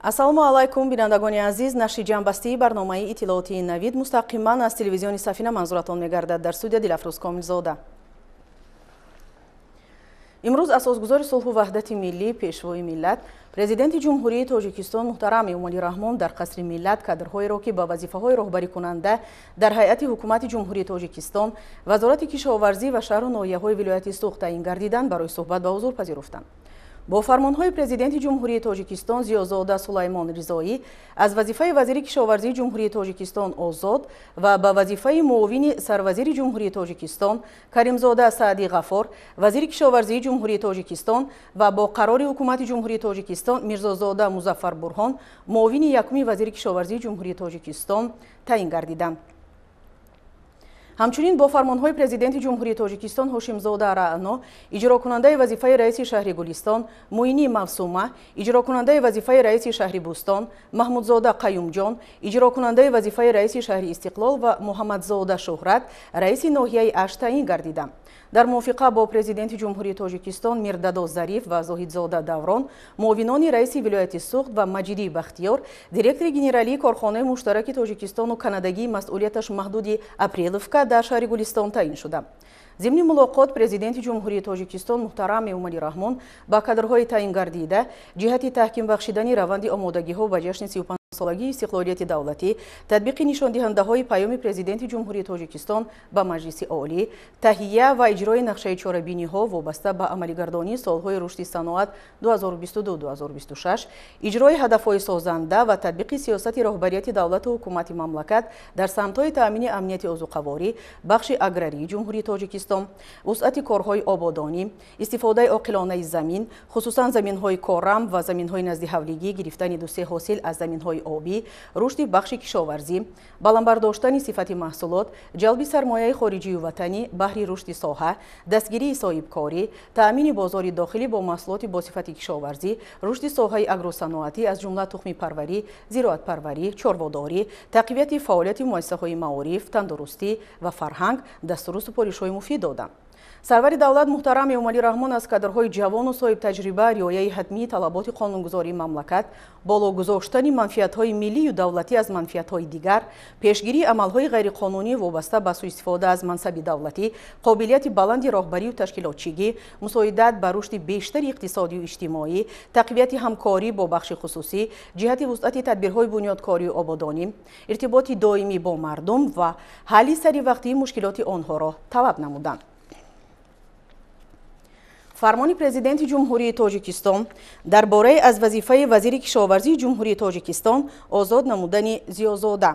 Ассалому алайкум, бинандагони азиз. Нашри ҷамъбастии барномаи иттилоотии «Навид» мустақиман аз телевизиони «Сафина» манзуратон мегардад. Дар студия Дилафрӯз Комилзода. Имрӯз асосгузори сулҳу ваҳдати миллӣ, Пешвои миллат, Президенти Ҷумҳурии Тоҷикистон муҳтарам Эмомалӣ Раҳмон дар Қасри Миллат кадрҳоеро, ки ба вазифаҳои роҳбарикунанда дар ҳайати Ҳукумати Ҷумҳурии Тоҷикистон, Вазорати кишоварзӣ ва шаҳру ноҳияҳои вилояти Суғд таъин гардиданд, барои суҳбат ба ҳузур пазируфтанд. Бо фармонҳои Президенти Ҷумҳурии Тоҷикистон Зиёзода Сулаймон Ризоӣ аз вазифаи вазири кишоварзии Ҷумҳурии Тоҷикистон озод ва ба вазифаи муовини сарвазири Ҷумҳурии Тоҷикистон, Каримзода Саъди Ғафор вазири кишоварзии Ҷумҳурии Тоҷикистон ва бо қарори Ҳукумати Ҷумҳурии Тоҷикистон Мирзозода Музаффар Бурҳон муовини якуми вазири кишоварзии Ҷумҳурии Тоҷикистон таъин гардиданд. Ҳамчунин бо фармонҳои Президенти Ҷумҳурии Тоҷикистон Ҳошимзода Раъно иҷрокунандаи вазифаи раиси шаҳри Гулистон, Муинӣ Мавсума иҷрокунандаи вазифаи раиси шаҳри Бӯстон, Маҳмудзода Қаюмҷон иҷрокунандаи вазифаи раиси шаҳри Истиқлол ва Муҳаммадзода Шӯҳрат раиси ноҳияи Ашт таъин гардиданд. Дар мувофиқа бо Президенти Ҷумҳурии Тоҷикистон Мирдадо Зариф ва Зоҳидзода Даврон муовинони раиси вилояти Суғд ва Маҷидӣ Бахтиёр директори генералии корхонаи муштараки Тоҷикистону канадагии масъулияташ маҳдуди «Апреловка» дар шаҳри Гулистон таъин шуда. Зимни мулоқот Президенти Ҷумҳурии Тоҷикистон муҳтарам Эмомалӣ Раҳмон ба кадрҳои таъин гардида ҷиҳати таҳким бахшидани раванди омодагиҳо ба ҷашни 35-солагии истиқлолияти давлатӣ, татбиқи нишондиҳандаҳои Паёми Президенти Ҷумҳурии Тоҷикистон ба Маҷлиси Олӣ, таҳия ва иҷрои нақшаи чорабиниҳо вобаста ба амалигардонии солҳои рушди саноат 2022-2026, иҷрои ҳадафҳои созанда ва татбиқи сиёсати роҳбарияти давлату ҳукумати мамлакат дар самтҳои таъмини амнияти озуқаворӣ, бахши аграрии Ҷумҳурии Тоҷикистон, вусъати корҳои ободонӣ, истифодаи оқилонаи замин, хусусан заминҳои корам ва заминҳои наздиҳавлигӣ, гирифтани дусе ҳосил аз заминҳои обӣ, рушди бахши кишоварзӣ, баландбардоштани сифати маҳсулот, ҷалби сармояи хориҷию ватанӣ баҳри рушди соҳа, дастгирии соҳибкорӣ, таъмини бозори дохилӣ бо маҳсулоти босифати кишоварзӣ, рушди соҳаи агросаноатӣ, аз ҷумла тухмипарварӣ, зироатпарварӣ, чорводорӣ, тақвияти фаъолияти муассисаҳои маориф, тандурустӣ ва фарҳанг дастуру супоришҳои муфид доданд. Сарвари давлат муҳтарам Эмомалӣ Раҳмон аз кадрҳои ҷавону соҳибтаҷриба риояи ҳатмии талаботи қонунгузории мамлакат, боло гузоштани манфиатҳои миллию давлатӣ аз манфиатҳои дигар, пешгирии амалҳои ғайриқонунӣ вобаста ба суистифода аз мансаби давлатӣ, қобилияти баланди роҳбарию ташкилотчигӣ, мусоидат ба рушди бештари иқтисодию иҷтимоӣ, тақвияти ҳамкорӣ бо бахши хусусӣ ҷиҳати вусъати тадбирҳои бунёдкорию ободонӣ, иртиботи доимӣ бо мардум ва ҳалли саривақтии мушкилоти онҳоро талаб намуданд. Фармони Президенти Ҷумҳурии Тоҷикистон дар бораи аз вазифаи вазири кишоварзии Ҷумҳурии Тоҷикистон озод намудани Зиёзода.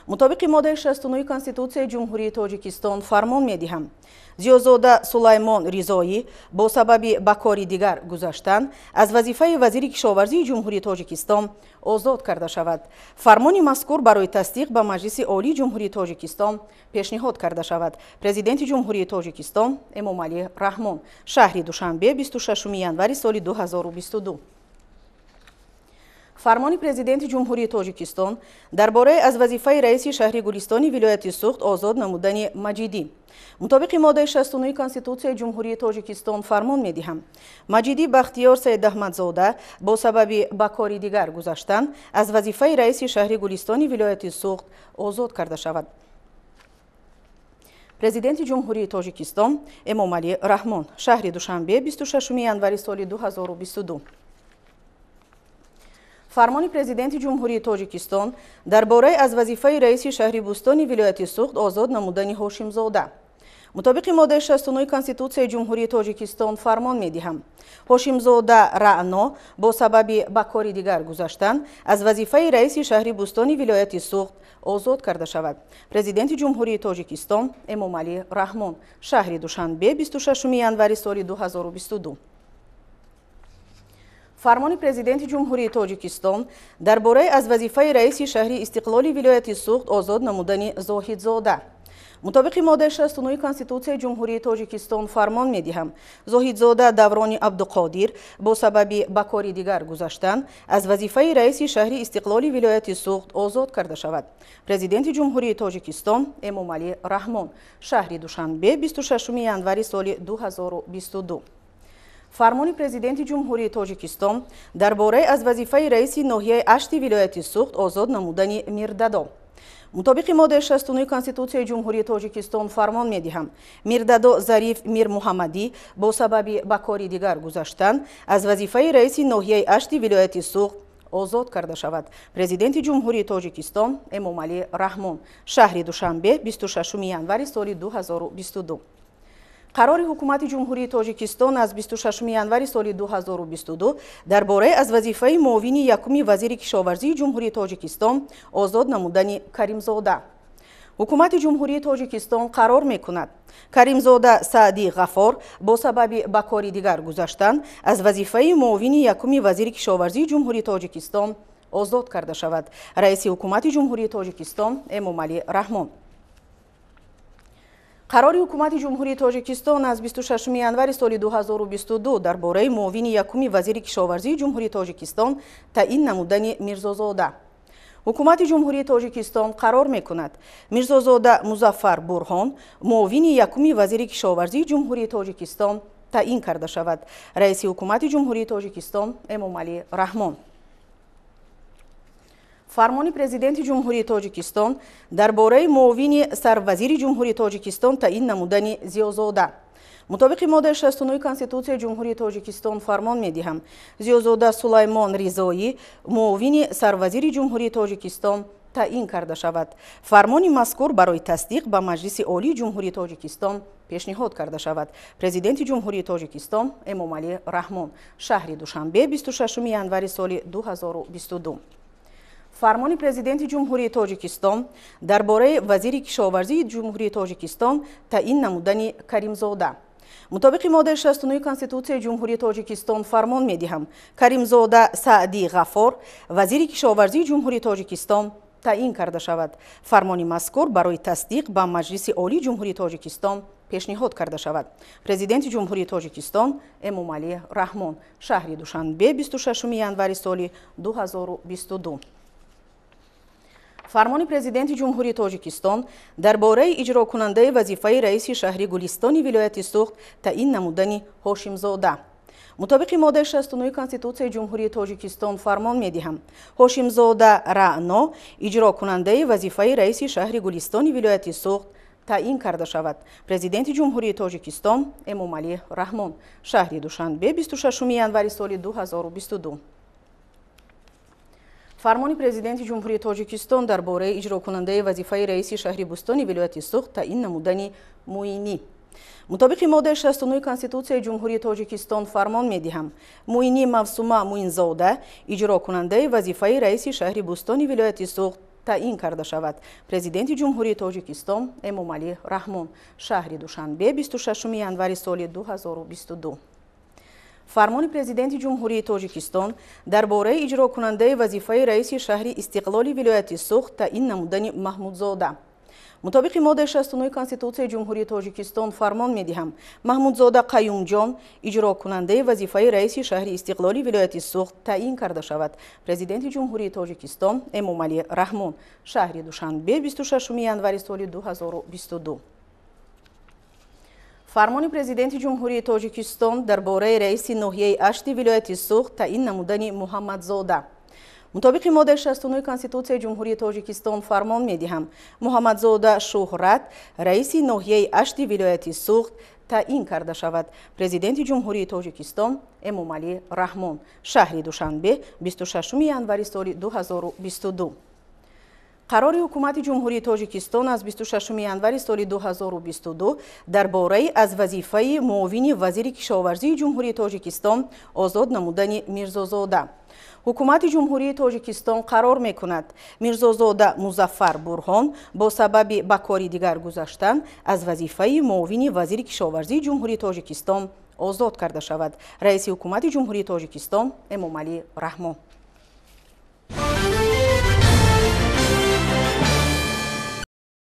Мутобиқи моддаи 69 Конститутсияи Ҷумҳурии Тоҷикистон фармон медиҳам: Зиёзода Сулаймон Ризоӣ бо сабаби ба кори дигар гузаштан аз вазифаи вазири кишоварзии Ҷумҳурии Тоҷикистон озод карда шавад. Фармони мазкур барои тасдиқ ба Маҷлиси Олии Ҷумҳурии Тоҷикистон пешниҳод карда шавад. Президенти Ҷумҳурии Тоҷикистон Эмомалӣ Раҳмон, шаҳри Душанбе, 26 январи соли 2022. Фармони Президенти Ҷумҳурии Тоҷикистон дар бораи аз вазифаи раиси шаҳри Гулистони вилояти Суғд озод намудани Маҷидӣ. Мутобиқи моддаи 69 Конститутсияи Ҷумҳурии Тоҷикистон фармон медиҳам: Маҷидӣ Бахтиёр Саидаҳмадзода бо сабаби ба кори дигар гузаштан аз вазифаи раиси шаҳри Гулистони вилояти Суғд озод карда шавад. Президенти Ҷумҳурии Тоҷикистон Эмомалӣ Раҳмон, шаҳри Душанбе, 26 январи соли 2022. Фармони Президенти Ҷумҳурии Тоҷикистон дар бораи аз вазифаи раиси шаҳри Бӯстони вилояти Суғд озод намудани Ҳошимзода. Мутобиқи моддаи 69 Конститутсияи Ҷумҳурии Тоҷикистон фармон медиҳам: Ҳошимзода Раъно бо сабаби ба кори дигар гузаштан аз вазифаи раиси шаҳри Бӯстони вилояти Суғд озод карда шавад. Президенти Ҷумҳурии Тоҷикистон Эмомалӣ Раҳмон, шаҳри Душанбе, 26 январи соли 2022. Фармони Президенти Ҷумҳурии Тоҷикистон дар бораи аз вазифаи раиси шаҳри Истиқлоли вилояти Суғд озод намудани Зоҳидзода. Мутобиқи моддаи 69 Конститутсияи Ҷумҳурии Тоҷикистон фармон медиҳам: Зоҳидзода Даврони Абдуқодир бо сабаби ба кори дигар гузаштан аз вазифаи раиси шаҳри Истиқлоли вилояти Суғд озод карда шавад. Президенти Ҷумҳурии Тоҷикистон Эмомалӣ Раҳмон, шаҳри Душанбе, 26 январи соли 2022. Фармони Президенти Ҷумҳурии Тоҷикистон дар бораи аз вазифаи раиси ноҳияи Ашти вилояти Суғд озод намудани Мирдадо. Мутобиқи моддаи 69 Конститутсияи Ҷумҳурии Тоҷикистон фармон медиҳам: Мирдадо Зариф Мирмуҳаммадӣ бо сабаби ба кори дигар гузаштан аз вазифаи раиси ноҳияи Ашти вилояти Суғд озод карда шавад. Президенти Ҷумҳурии Тоҷикистон Эмомалӣ Раҳмон. Шаҳри Душанбе, 26 январи соли 2022. Қарори Ҳукумати Ҷумҳурии Тоҷикистон аз 26 январи соли 2022 дар бораи аз вазифаи муовини якуми вазири кишоварзии Ҷумҳурии Тоҷикистон озод намудани Каримзода. Ҳукумати Ҷумҳурии Тоҷикистон қарор мекунад: Каримзода Саъдӣ Ғафор бо сабаби ба кори дигар гузаштан аз вазифаи муовини якуми вазири кишоварзии Ҷумҳурии Тоҷикистон озод карда шавад. Раиси Ҳукумати Ҷумҳурии Тоҷикистон Эмомалӣ Раҳмон. Қарори Ҳукумати Ҷумҳурии Тоҷикистон аз 26 январи соли 2022 дар бораи муовини якуми вазири кишоварзии Ҷумҳурии Тоҷикистон таъин намудани Мирзозода. Ҳукумати Ҷумҳурии Тоҷикистон қарор мекунад: Мирзозода Музаффар Бурҳон муовини якуми вазири кишоварзии Ҷумҳурии Тоҷикистон таъин карда шавад. Раиси Ҳукумати Ҷумҳурии Тоҷикистон Эмомалӣ Раҳмон. Фармони Президенти Ҷумҳурии Тоҷикистон дар бораи муовини сарвазири Ҷумҳурии Тоҷикистон таъин намудани Зиёзода. Мутобиқи моддаи 69 Конститутсияи Ҷумҳурии Тоҷикистон фармон медиҳам: Зиёзода Сулаймон Ризоӣ муовини сарвазири Ҷумҳурии Тоҷикистон таъин карда шавад. Фармони мазкур барои тасдиқ ба Маҷлиси Олии Ҷумҳурии Тоҷикистон пешниҳод карда шавад. Президенти Ҷумҳурии Тоҷикистон Эмомалӣ Раҳмон. Шаҳри Душанбе, 26 январи соли 2022. Фармони Президенти Ҷумҳурии Тоҷикистон дар бораи вазири кишоварзии Ҷумҳурии Тоҷикистон таъин намудани Каримзода. Мутобиқи моддаи 69 Конститутсияи Ҷумҳурии Тоҷикистон фармон медиҳам: Каримзода Саъдӣ Ғафор вазири кишоварзии Ҷумҳурии Тоҷикистон таъин карда шавад. Фармони мазкур барои тасдиқ ба Маҷлиси Олии Ҷумҳурии Тоҷикистон пешниҳод карда шавад. Президенти Ҷумҳурии Тоҷикистон Эмомалӣ Раҳмон. Шаҳри Душанбе, 26 январи соли 2022. Фармони Президенти Ҷумҳурии Тоҷикистон дар бораи иҷрокунандаи вазифаи раиси шаҳри Гулистони вилояти Суғд таъин намудани Ҳошимзода. Мутобиқи моддаи 69 Конститутсияи Ҷумҳурии Тоҷикистон фармон медиҳам: Ҳошимзода Раъно иҷрокунандаи вазифаи раиси шаҳри Гулистони вилояти Суғд таъин карда шавад. Президенти Ҷумҳурии Тоҷикистон Эмомалӣ Раҳмон. Шаҳри Душанбе, 26 январи соли 2022. Фармони Президенти Ҷумҳурии Тоҷикистон дар бораи иҷрокунандаи вазифаи раиси шаҳри Бӯстони вилояти Суғд таъин намудани Муинӣ. Мутобиқи моддаи 69 Конститутсияи Ҷумҳурии Тоҷикистон фармон медиҳам: Муинӣ Мавсума Муинзода иҷрокунандаи вазифаи раиси шаҳри Бӯстони вилояти Суғд таъин карда шавад. Президенти Ҷумҳурии Тоҷикистон Эмомалӣ Раҳмон. Шаҳри Душанбе, 26 январи соли 2022. Фармони Президенти Ҷумҳурии Тоҷикистон дар бораи иҷрокунандаи вазифаи раиси шаҳри Истиқлоли вилояти Суғд таъин намудани Маҳмудзода. Мутобиқи моддаи 69 Конститутсияи Ҷумҳурии Тоҷикистон фармон медиҳам: Маҳмудзода Қаюмҷон иҷрокунандаи вазифаи раиси шаҳри Истиқлоли вилояти Суғд таъин карда шавад. Президенти Ҷумҳурии Тоҷикистон Эмомалӣ Раҳмон. Шаҳри Душанбе, 26 январи соли 2022. Фармони Президенти Ҷумҳурии Тоҷикистон дар бораи раиси ноҳияи Ашти вилояти Суғд таъин намудани Муҳаммадзода. Мутобиқи моддаи 69 Конститутсияи Ҷумҳурии Тоҷикистон фармон медиҳам: Муҳаммадзода Шуҳрат раиси ноҳияи Ашти вилояти Суғд таъин карда шавад. Президенти Ҷумҳурии Тоҷикистон Эмомалӣ Раҳмон. Шаҳри Душанбе, 26 январи соли 2022. Қарори Ҳукумати Ҷумҳурии Тоҷикистон аз 26 январи соли 2022 дар бораи аз вазифаи муовини вазири кишоварзии Ҷумҳурии Тоҷикистон озод намудани Мирзозода. Ҳукумати Ҷумҳурии Тоҷикистон қарор мекунад: Мирзозода Музаффар Бурҳон бо сабаби ба кори дигар гузаштан аз вазифаи муовини вазири кишоварзии Ҷумҳурии Тоҷикистон озод карда шавад. Раиси Ҳукумати Ҷумҳурии Тоҷикистон Эмомалӣ Раҳмон.